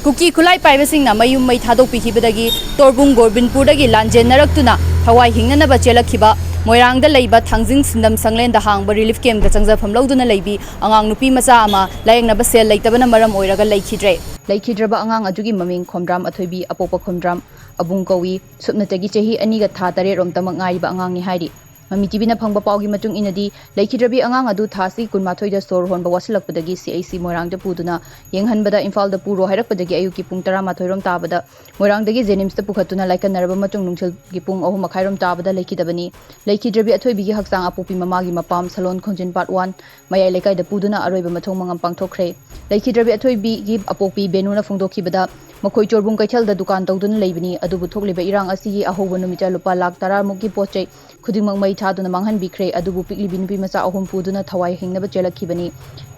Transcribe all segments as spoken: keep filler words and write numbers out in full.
ꯀꯨꯀꯤ ꯈꯨꯠꯂꯥꯏ ꯄꯥꯏꯕꯁꯤꯡꯅ ꯃꯌꯨꯝ ꯃꯩ ꯊꯥꯗꯣꯛꯄꯤꯈꯤꯕꯗꯒꯤ ꯇꯣꯔꯕꯨꯡ ꯒꯣꯔꯕꯤꯟꯄꯨꯔꯗꯒꯤ ꯂꯥꯟꯖꯦꯟꯅꯔꯛꯇꯨꯅ ꯊꯋꯥꯏ ꯍꯤꯡꯅꯅꯕ ꯆꯦꯜꯂꯛꯈꯤꯕ ꯃꯣꯏꯔꯥꯡꯗ ꯂꯩꯕ ꯊꯥꯡꯖꯤꯡ ꯁꯤꯟꯗꯝ ꯁꯪꯂꯦꯟꯗ ꯍꯥꯡꯕ ꯔꯤꯂꯤꯐ ꯀꯦꯝꯞꯇ ꯆꯪꯖꯐꯝ ꯂꯧꯗꯨꯅ ꯂꯩꯕꯤ ꯑꯉꯥꯡ ꯅꯨꯄꯤ ꯃꯆꯥ ꯑꯃ ꯂꯥꯌꯦꯡꯅꯕ ꯁꯦꯜ ꯂꯩꯇꯕꯅ ꯃꯔꯝ ꯑꯣꯏꯔꯒ ꯂꯩꯈꯤꯗ꯭ꯔꯦ꯫ ꯂꯩꯈꯤꯗ꯭ꯔꯕ ꯑꯉꯥꯡ ꯑꯗꯨꯒꯤ ꯃꯃꯤꯡ ꯈꯣꯝꯗ꯭ꯔꯥꯝ ꯑꯊꯣꯏꯕꯤ, ꯑꯄꯣꯛꯄ ꯈꯣꯝꯗ꯭ꯔꯥꯝ, ꯑꯕꯨꯡ ꯀꯧꯏ꯫ ꯁꯨꯞꯅꯇꯒꯤ ꯆꯍꯤ ꯑꯅꯤꯒ ꯊꯥ ꯇꯔꯦꯠ ꯔꯣꯝꯇꯃꯛ ꯉꯥꯏꯔꯤꯕ ꯑꯉꯥꯡꯅꯤ ꯍꯥꯏꯔꯤ꯫ ꯃꯃꯤ ꯇꯤꯚꯤꯅ ꯐꯪꯕ ꯄꯥꯎꯒꯤ ꯃꯇꯨꯡ ꯏꯟꯅꯗꯤ, ꯂꯩꯈꯤꯗ꯭ꯔꯕꯤ ꯑꯉꯥꯡ ꯑꯗꯨ ꯊꯥꯁꯤ ꯀꯨꯟꯃꯥꯊꯣꯏꯗ ꯁꯣꯔ ꯍꯣꯟꯕ ꯋꯥꯁꯤꯜꯂꯛꯄꯗꯒꯤ ꯁꯤ ꯑꯩꯆ ꯁꯤ ꯃꯣꯏꯔꯥꯡꯗ ꯄꯨꯗꯨꯅ ꯌꯦꯡꯍꯟꯕꯗ ꯏꯝꯐꯥꯜꯗ ꯄꯨꯔꯣ ꯍꯥꯏꯔꯛꯄꯗꯒꯤ ꯑꯌꯨꯛꯀꯤ ꯄꯨꯡ ꯇꯔꯥꯃꯥꯊꯣꯏ ꯔꯣꯝ ꯇꯥꯕꯗ ꯃꯣꯏꯔꯥꯡꯗꯒꯤ ꯖꯦꯅꯤꯝꯁꯇ ꯄꯨꯈꯠꯇꯨꯅ ꯂꯥꯏꯀꯠꯅꯔꯕ ꯃꯇꯨꯡ ꯅꯨꯡꯊꯤꯜꯒꯤ ꯄꯨꯡ ꯑꯍꯨꯝ ꯃꯈꯥꯏ ꯔꯣꯝ ꯇꯥꯕꯗ ꯂꯩꯈꯤꯗꯕꯅꯤ꯫ ꯂꯩꯈꯤꯗ꯭ꯔꯕꯤ ꯑꯊꯣꯏꯕꯤꯒꯤ ꯍꯛꯆꯥꯡ ꯑꯄꯣꯛꯄꯤ ꯃꯃꯥꯒꯤ ꯃꯄꯥꯝ ꯁꯂꯣꯟ ꯈꯣꯟꯖꯤꯟ ꯄꯥꯔꯠ ꯋꯥꯟ ꯃꯌꯥꯏ ꯂꯩꯀꯥꯏꯗ ꯄꯨꯗꯨꯅ ꯑꯔꯣꯏꯕ ꯃꯊꯧ ꯃꯉꯝ ꯄꯥꯡꯊꯣꯛꯈ꯭ꯔꯦ꯫ ꯂꯩꯈꯤꯗ꯭ꯔꯕꯤ ꯑꯊꯣꯏꯕꯤꯒꯤ ꯑꯄꯣꯛꯄꯤ ꯕꯦꯅꯨꯅ ꯐꯣꯡꯗꯣꯛꯈꯤꯕꯗ, ꯃꯈꯣꯏ ꯆꯣꯔꯕꯨꯡ ꯀꯩꯊꯦꯜꯗ ꯗꯨꯀꯥꯟ ꯇꯧꯗꯨꯅ ꯂꯩꯕꯅꯤ꯫ ꯑꯗꯨꯕꯨ ꯊꯣꯛꯂꯤꯕ ꯏꯔꯥꯡ ꯑꯁꯤꯒꯤ ꯑꯍꯧꯕ ꯅꯨꯃꯤꯠꯇ ꯂꯨꯄꯥ ꯂꯥꯈ ꯇꯔꯥ ꯃꯨꯛꯀꯤ ꯄꯣꯠ ꯆꯩ ꯈꯨꯗꯤꯡꯃꯛ ꯃꯩ ꯊꯥꯗꯨꯅ ꯃꯥꯡꯍꯟꯕꯤꯈ꯭ꯔꯦ꯫ ꯑꯗꯨꯕꯨ ꯄꯤꯛꯂꯤꯕꯤ ꯅꯨꯄꯤ ꯃꯆꯥ ꯑꯍꯨꯝ ꯄꯨꯗꯨꯅ ꯊꯋꯥꯏ ꯍꯤꯡꯅꯕ ꯆꯦꯜꯂꯛꯈꯤꯕꯅꯤ꯫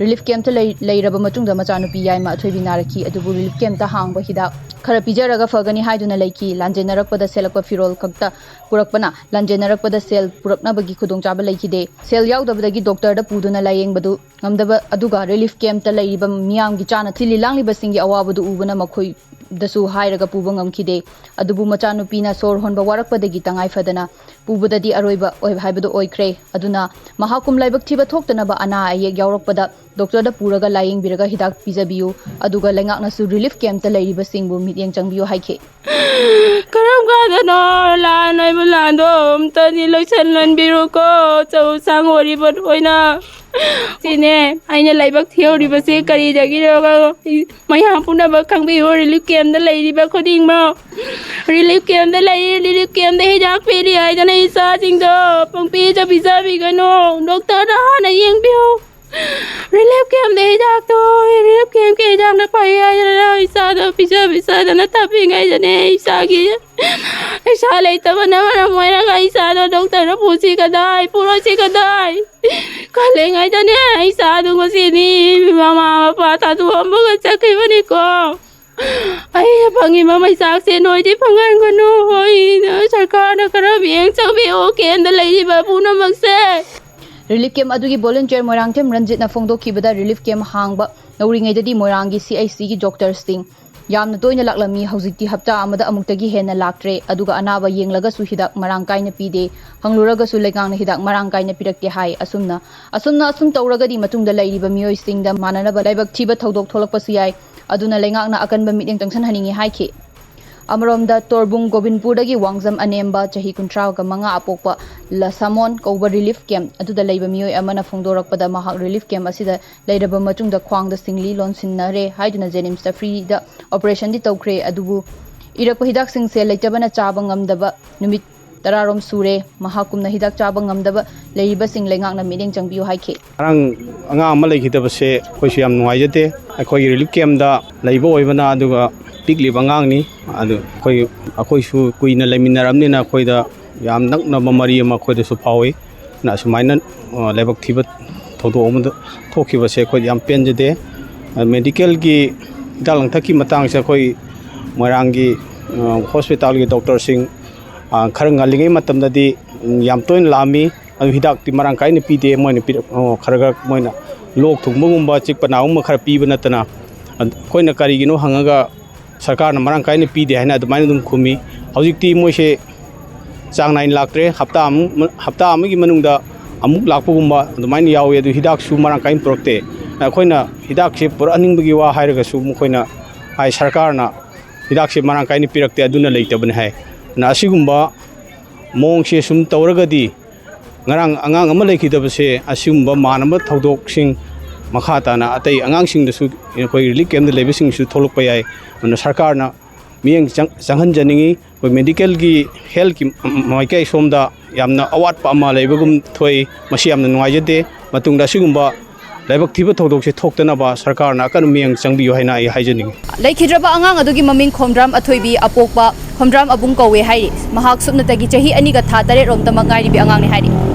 ꯔꯤꯂꯤꯐ ꯀꯦꯝꯞꯇ ꯂꯩ-, ꯂꯩꯔꯕ ꯃꯇꯨꯡꯗ ꯃꯆꯥꯅꯨꯄꯤ ꯌꯥꯏꯃ ꯑꯊꯣꯏꯕꯤ ꯅꯥꯔꯛꯈꯤ꯫ ꯑꯗꯨꯕꯨ ꯔꯤꯂꯤꯐ ꯀꯦꯝꯞꯇ ꯍꯥꯡꯕ ꯍꯤꯗꯥꯛ ꯈꯔ ꯄꯤꯖꯔꯒ ꯐꯒꯅꯤ ꯍꯥꯏꯗꯨꯅ ꯂꯩꯈꯤ꯫ ꯂꯥꯟꯖꯦꯟꯅꯔꯛꯄꯗ ꯁꯦꯜꯂꯛꯄ ꯐꯤꯔꯣꯜ ꯈꯛꯇ ꯄꯨꯔꯛꯄꯅ ꯂꯥꯟꯖꯦꯟꯅꯔꯛꯄꯗ ꯁꯦꯜ ꯄꯨꯔꯛꯅꯕꯒꯤ ꯈꯨꯗꯣꯡꯆꯥꯕ ꯂꯩꯈꯤꯗꯦ꯫ ꯁꯦꯜ ꯌꯥꯎꯗꯕꯗꯒꯤ ꯗꯣꯛꯇꯔꯗ ꯄꯨꯗꯨꯅ ꯂꯥꯌꯦꯡꯕꯗꯨ ꯉꯝꯗꯕ ꯑꯗꯨꯒ ꯔꯤꯂꯤꯐ ꯀꯦꯝꯞꯇ ꯂꯩꯔꯤꯕ ꯃꯤꯌꯥꯝꯒꯤ ꯆꯥꯅ ꯊꯤꯜꯂꯤ ꯂꯥꯡꯂꯤꯕꯁꯤꯡꯒꯤ ꯑꯋꯥꯕꯗꯨ ꯎꯕꯅ ꯃꯈꯣꯏꯗꯁꯨ ꯍꯥꯏꯔꯒ ꯄꯨꯕ ꯉꯝꯈꯤꯗꯦ꯫ ꯑꯗꯨꯕꯨ ꯃꯆꯥꯅꯨꯄꯤꯅ ꯁꯣꯔ ꯍꯣꯟꯕ ꯋꯥꯔꯛꯄꯗꯒꯤ ꯇꯉꯥꯏ ꯐꯗꯅ ꯄꯨꯕꯗꯗꯤ ꯑꯔꯣꯏꯕ ꯑꯣꯏ-, ꯍꯥꯏꯕꯗꯨ ꯑꯣꯏꯈ꯭ꯔꯦ꯫ ꯑꯗꯨꯅ ꯃꯍꯥꯛ ꯀꯨꯝ ꯂꯥꯏꯕꯛ ꯊꯤꯕ ꯊꯣꯛꯇꯅꯕ ꯑꯅꯥ ꯑꯌꯦꯛ ꯌꯥꯎꯔꯛꯄꯗ ꯗꯣꯛꯇꯔꯗ ꯄꯨꯔꯒ ꯂꯥꯌꯦꯡꯕꯤꯔꯒ ꯍꯤꯗꯥꯛ ꯄꯤꯖꯕꯤꯌꯨ꯫ ꯑꯗꯨꯒ ꯂꯩꯉꯥꯛꯅꯁꯨ ꯔꯤꯂꯤꯐ ꯀꯦꯝꯞꯇ ꯂꯩꯔꯤꯕꯁꯤꯡꯕꯨ ꯃꯤꯠꯌꯦꯡ ꯆꯪꯕꯤꯌꯨ ꯍꯥꯏꯈꯤ꯫ ꯀꯔꯝ ꯀꯥꯟꯗꯅꯣ ꯂꯥꯟ ꯍꯥꯏꯕ ꯂꯥꯟꯗꯣ ꯑꯝꯇꯗꯤ ꯂꯣꯏꯁꯤꯟꯍꯟꯕꯤꯔꯣꯀꯣ, ꯆꯧ ꯁꯥꯡ ꯑꯣꯏꯔꯤꯕ ꯑꯣꯏꯅ꯫ ꯁꯤꯅꯦ ꯑꯩꯅ ꯂꯥꯏꯕꯛ ꯊꯤꯍꯧꯔꯤꯕꯁꯦ ꯀꯔꯤꯗꯒꯤꯅꯣ? ꯃꯌꯥꯝ ꯄꯨꯝꯅꯃꯛ ꯈꯪꯕꯤꯌꯨ, ꯔꯤꯂꯤꯐ ꯀꯦꯝꯞꯇ ꯂꯩꯔꯤꯕ ꯈꯨꯗꯤꯡꯃꯛ꯫ ꯔꯤꯂꯤꯐ ꯀꯦꯝꯞꯇ ꯂꯩꯔꯤ, ꯔꯤꯂꯤꯐ ꯀꯦꯝꯞꯇ ꯍꯤꯗꯥꯛ ꯄꯤꯔꯤ ꯍꯥꯏꯗꯅ ꯏꯆꯥꯁꯤꯡꯗꯣ ꯄꯪꯄꯤꯗ ꯄꯤꯖꯕꯤꯒꯅꯨ꯫ ꯗꯣꯛꯇꯔꯗ ꯍꯥꯟꯅ ꯌꯦꯡꯕꯤꯌꯨ꯫ ꯔꯤꯂꯤꯐ ꯀꯦꯝꯞꯇ ꯍꯤꯗꯥꯛꯇꯣ, ꯔꯤꯂꯤꯐ ꯀꯦꯝꯞꯀꯤ ꯍꯤꯗꯥꯛꯅ ꯐꯩ ꯍꯥꯏꯗꯅ ꯏꯆꯥꯗꯣ ꯄꯤꯖ ꯄꯤꯖꯗꯅ ꯊꯝꯃꯤꯉꯩꯗꯅꯦ ꯏꯆꯥꯒꯤ ꯄꯩꯁꯥ ꯂꯩꯇꯕꯅ ꯃꯔꯝ ꯑꯣꯏꯔꯒ ꯏꯆꯥꯗꯣ ꯗꯣꯛꯇꯔꯗ ꯄꯨꯁꯤ ꯀꯗꯥꯏ, ꯄꯨꯔꯣꯏꯁꯤ ꯀꯗꯥꯏ ꯈꯜꯂꯤꯉꯩꯗꯅꯦ, ꯏꯆꯥꯗꯣ ꯉꯁꯤꯗꯤ ꯃꯃꯥ ꯃꯄꯥ ꯊꯥꯗꯣꯛꯑꯝꯃꯒ ꯆꯠꯈꯤꯕꯅꯤꯀꯣ꯫ ꯑꯩꯅ ꯐꯪꯉꯤꯕ ꯃꯩꯆꯥꯛꯁꯦ ꯅꯣꯏꯗꯤ ꯐꯪꯍꯟꯒꯅꯨ꯫ ꯑꯩꯅ ꯁꯔꯀꯥꯔꯅ ꯈꯔ ꯃꯤꯠꯌꯦꯡ ꯆꯪꯕꯤꯌꯨ, ꯀꯦꯝꯗ ꯂꯩꯔꯤꯕ ꯄꯨꯝꯅꯃꯛꯁꯦ꯫ ꯔꯤꯂꯤꯐ ꯀꯦꯝꯞ ꯑꯗꯨꯒꯤ ꯚꯣꯂꯨꯟꯇꯤꯌꯔ ꯃꯣꯏꯔꯥꯡꯊꯦꯝ ꯔꯟꯖꯤꯠꯅ ꯐꯣꯡꯗꯣꯛꯈꯤꯕꯗ, ꯔꯤꯂꯤꯐ ꯀꯦꯝꯞ ꯍꯥꯡꯕ ꯅꯧꯔꯤꯉꯩꯗꯗꯤ ꯃꯣꯏꯔꯥꯡꯒꯤ ꯁꯤ ꯑꯩꯆ ꯁꯤꯒꯤ ꯗꯣꯛꯇꯔꯁꯤꯡ ꯌꯥꯝꯅ ꯇꯣꯏꯅ ꯂꯥꯛꯂꯝꯃꯤ꯫ ꯍꯧꯖꯤꯛꯇꯤ ꯍꯞꯇꯥ ꯑꯃꯗ ꯑꯃꯨꯛꯇꯒꯤ ꯍꯦꯟꯅ ꯂꯥꯛꯇ꯭ꯔꯦ꯫ ꯑꯗꯨꯒ ꯑꯅꯥꯕ ꯌꯦꯡꯂꯒꯁꯨ ꯍꯤꯗꯥꯛ ꯃꯔꯥꯡ ꯀꯥꯏꯅ ꯄꯤꯗꯦ꯫ ꯍꯪꯂꯨꯔꯒꯁꯨ ꯂꯩꯉꯥꯛꯅ ꯍꯤꯗꯥꯛ ꯃꯔꯥꯡ ꯀꯥꯏꯅ ꯄꯤꯔꯛꯇꯦ ꯍꯥꯏ꯫ ꯑꯁꯨꯝꯅ, ꯑꯁꯨꯝꯅ ꯑꯁꯨꯝ ꯇꯧꯔꯒꯗꯤ ꯃꯇꯨꯡꯗ ꯂꯩꯔꯤꯕ ꯃꯤꯑꯣꯏꯁꯤꯡꯗ ꯃꯥꯟꯅꯅꯕ ꯂꯥꯏꯕꯛ ꯊꯤꯕ ꯊꯧꯗꯣꯛ ꯊꯣꯛꯂꯛꯄꯁꯨ ꯌꯥꯏ꯫ ꯑꯗꯨꯅ ꯂꯩꯉꯥꯛꯅ ꯑꯀꯟꯕ ꯃꯤꯠꯌꯦꯡ ꯆꯪꯁꯤꯟꯍꯟꯅꯤꯡꯉꯤ ꯍꯥꯏꯈꯤ꯫ ꯑꯃꯔꯣꯝꯗ ꯇꯣꯔꯕꯨꯡ ꯒꯣꯕꯤꯟꯄꯨꯔꯗꯒꯤ ꯋꯥꯡꯖꯝ ꯑꯅꯦꯝꯕ, ꯆꯍꯤ ꯀꯨꯟꯊ꯭ꯔꯥꯒ ꯃꯉꯥ ꯑꯄꯣꯛꯄ ꯂꯁꯥꯃꯣꯟ ꯀꯧꯕ ꯔꯤꯂꯤꯐ ꯀꯦꯝꯞ ꯑꯗꯨꯗ ꯂꯩꯕ ꯃꯤꯑꯣꯏ ꯑꯃꯅ ꯐꯣꯡꯗꯣꯔꯛꯄꯗ, ꯃꯍꯥꯛ ꯔꯤꯂꯤꯐ ꯀꯦꯝꯞ ꯑꯁꯤꯗ ꯂꯩꯔꯕ ꯃꯇꯨꯡꯗ ꯈ꯭ꯋꯥꯡꯗ ꯁꯤꯡꯂꯤ ꯂꯣꯟꯁꯤꯟꯅꯔꯦ ꯍꯥꯏꯗꯨꯅ ꯖꯦꯅꯤꯝꯁꯇ ꯐ꯭ꯔꯤꯗ ꯑꯣꯄꯔꯦꯁꯟꯗꯤ ꯇꯧꯈ꯭ꯔꯦ꯫ ꯑꯗꯨꯕꯨ ꯏꯔꯛꯄ ꯍꯤꯗꯥꯛꯁꯤꯡꯁꯦ ꯂꯩꯇꯕꯅ ꯆꯥꯕ ꯉꯝꯗꯕ ꯅꯨꯃꯤꯠ ꯇꯔꯥꯔꯣꯝ ꯁꯨꯔꯦ꯫ ꯃꯍꯥꯛꯀꯨꯝꯅ ꯍꯤꯗꯥꯛ ꯆꯥꯕ ꯉꯝꯗꯕ ꯂꯩꯔꯤꯕꯁꯤꯡ ꯂꯩꯉꯥꯛꯅ ꯃꯤꯠꯌꯦꯡ ꯆꯪꯕꯤꯌꯨ ꯍꯥꯏꯈꯤ꯫ ꯉꯔꯥꯡ ꯑꯉꯥꯡ ꯑꯃ ꯂꯩꯈꯤꯗꯕꯁꯦ ꯑꯩꯈꯣꯏꯁꯨ ꯌꯥꯝ ꯅꯨꯡꯉꯥꯏꯖꯗꯦ꯫ ꯑꯩꯈꯣꯏꯒꯤ ꯔꯤꯂꯤꯐ ꯀꯦꯝꯞꯇ ꯂꯩꯕ ꯑꯣꯏꯕꯅ, ꯑꯗꯨꯒ ꯄꯤꯛꯂꯤꯕ ꯑꯉꯥꯡꯅꯤ꯫ ꯑꯗꯨ ꯑꯩꯈꯣꯏ, ꯑꯩꯈꯣꯏꯁꯨ ꯀꯨꯏꯅ ꯂꯩꯃꯤꯟꯅꯔꯕꯅꯤꯅ ꯑꯩꯈꯣꯏꯗ ꯌꯥꯝ ꯅꯛꯅꯕ ꯃꯔꯤ ꯑꯃ ꯑꯩꯈꯣꯏꯗꯁꯨ ꯐꯥꯎꯏ꯫ ꯑꯗꯨꯅ ꯑꯁꯨꯃꯥꯏꯅ, ꯑ, ꯂꯥꯏꯕꯛ ꯊꯤꯕ ꯊꯧꯗꯣꯛ ꯑꯃꯗ ꯊꯣꯛꯈꯤꯕꯁꯦ ꯑꯩꯈꯣꯏꯗ ꯌꯥꯝ ꯄꯦꯟꯖꯗꯦ꯫ ꯑ, ꯃꯦꯗꯤꯀꯦꯜꯒꯤ ꯍꯤꯗꯥꯛ ꯂꯥꯡꯊꯛꯀꯤ ꯃꯇꯥꯡꯁꯦ ꯑꯩꯈꯣꯏ ꯃꯣꯏꯔꯥꯡꯒꯤ, ꯑ, ꯍꯣꯁꯄꯤꯇꯥꯜꯒꯤ ꯗꯣꯛꯇꯔꯁꯤꯡ, ꯑ, ꯈꯔ ꯉꯜꯂꯤꯉꯩ ꯃꯇꯝꯗꯗꯤ, ꯎꯝ, ꯌꯥꯝ ꯇꯣꯏꯅ ꯂꯥꯛꯑꯝꯃꯤ꯫ ꯑꯗꯨ ꯍꯤꯗꯥꯛꯇꯤ ꯃꯔꯥꯡ ꯀꯥꯏꯅ ꯄꯤꯗꯦ꯫ ꯃꯣꯏꯅ ꯄꯤꯔꯛ-, ꯑꯣ, ꯈꯔ ꯈꯔ ꯃꯣꯏꯅ ꯂꯣꯛ ꯊꯨꯡꯕꯒꯨꯝꯕ, ꯆꯤꯛꯄ ꯅꯥꯕꯒꯨꯝꯕ ꯈꯔ ꯄꯤꯕ ꯅꯠꯇꯅ, ꯑꯩꯈꯣꯏꯅ ꯀꯔꯤꯒꯤꯅꯣ ꯍꯪꯉꯒ ꯁꯔꯀꯥꯔꯅ ꯃꯔꯥꯡ ꯀꯥꯏꯅ ꯄꯤꯗꯦ ꯍꯥꯏꯅ ꯑꯗꯨꯃꯥꯏꯅ ꯑꯗꯨꯝ ꯈꯨꯝꯃꯤ꯫ ꯍꯧꯖꯤꯛꯇꯤ ꯃꯣꯏꯁꯦ ꯆꯥꯡ ꯅꯥꯏꯅ ꯂꯥꯛꯇ꯭ꯔꯦ꯫ ꯍꯞꯇꯥ ꯑꯃꯨꯛ, ꯍꯞꯇꯥ ꯑꯃꯒꯤ ꯃꯅꯨꯡꯗ ꯑꯃꯨꯛ ꯂꯥꯛꯄꯒꯨꯝꯕ ꯑꯗꯨꯃꯥꯏꯅ ꯌꯥꯎꯋꯤ꯫ ꯑꯗꯨ ꯍꯤꯗꯥꯛꯁꯨ ꯃꯔꯥꯡ ꯀꯥꯏꯅ ꯄꯨꯔꯛꯇꯦ꯫ ꯑꯩꯈꯣꯏꯅ ꯍꯤꯗꯥꯛꯁꯦ ꯄꯨꯔꯛꯍꯟꯅꯤꯡꯕꯒꯤ ꯋꯥ ꯍꯥꯏꯔꯒꯁꯨ ꯃꯈꯣꯏꯅ ꯍꯥꯏ, ꯁꯔꯀꯥꯔꯅ ꯍꯤꯗꯥꯛꯁꯦ ꯃꯔꯥꯡ ꯀꯥꯏꯅ ꯄꯤꯔꯛꯇꯦ, ꯑꯗꯨꯅ ꯂꯩꯇꯕꯅꯤ ꯍꯥꯏ꯫ ꯑꯗꯨꯅ ꯑꯁꯤꯒꯨꯝꯕ ꯃꯑꯣꯡꯁꯦ ꯁꯨꯝ ꯇꯧꯔꯒꯗꯤ, ꯉꯔꯥꯡ ꯑꯉꯥꯡ ꯑꯃ ꯂꯩꯈꯤꯗꯕꯁꯦ, ꯑꯁꯤꯒꯨꯝꯕ ꯃꯥꯟꯅꯕ ꯊꯧꯗꯣꯛꯁꯤꯡ ꯃꯈꯥ ꯇꯥꯅ ꯑꯇꯩ ꯑꯉꯥꯡꯁꯤꯡꯗꯁꯨ, ꯑꯩꯈꯣꯏ ꯔꯤꯂꯤꯐ ꯀꯦꯝꯞꯇ ꯂꯩꯕꯁꯤꯡꯁꯨ ꯊꯣꯛꯂꯛꯄ ꯌꯥꯏ꯫ ꯑꯗꯨꯅ ꯁꯔꯀꯥꯔꯅ ꯃꯤꯠꯌꯦꯡ ꯆꯪ-, ꯆꯪꯍꯟꯖꯅꯤꯡꯉꯤ꯫ ꯑꯩꯈꯣꯏ ꯃꯦꯗꯤꯀꯦꯜꯒꯤ, ꯍꯦꯜꯠꯀꯤ ꯃꯥꯏꯀꯩ ꯁꯣꯝꯗ ꯌꯥꯝꯅ ꯑꯋꯥꯠꯄ ꯑꯃ ꯂꯩꯕꯒꯨꯝ ꯊꯣꯛꯏ꯫ ꯃꯁꯤ ꯌꯥꯝꯅ ꯅꯨꯡꯉꯥꯏꯖꯗꯦ꯫ ꯃꯇꯨꯡꯗ ꯑꯁꯤꯒꯨꯝꯕ ꯂꯥꯏꯕꯛ ꯊꯤꯕ ꯊꯧꯗꯣꯛꯁꯦ ꯊꯣꯛꯇꯅꯕ ꯁꯔꯀꯥꯔꯅ ꯑꯀꯟꯕ ꯃꯤꯠꯌꯦꯡ ꯆꯪꯕꯤꯌꯨ ꯍꯥꯏꯅ ꯑꯩ ꯍꯥꯏꯖꯅꯤꯡꯉꯤ꯫ ꯂꯩꯈꯤꯗ꯭ꯔꯕ ꯑꯉꯥꯡ ꯑꯗꯨꯒꯤ ꯃꯃꯤꯡ ꯈꯣꯝꯗ꯭ꯔꯥꯝ ꯑꯊꯣꯏꯕꯤ, ꯑꯄꯣꯛꯄ ꯈꯣꯝꯗ꯭ꯔꯥꯝ ꯑꯕꯨꯡ ꯀꯧꯋꯦ ꯍꯥꯏꯔꯤ꯫ ꯃꯍꯥꯛ ꯁꯨꯞꯅꯇꯒꯤ ꯆꯍꯤ ꯑꯅꯤꯒ ꯊꯥ ꯇꯔꯦꯠ ꯔꯣꯝꯇꯃꯛ ꯉꯥꯏꯔꯤꯕꯤ ꯑꯉꯥꯡꯅꯤ ꯍꯥꯏꯔꯤ꯫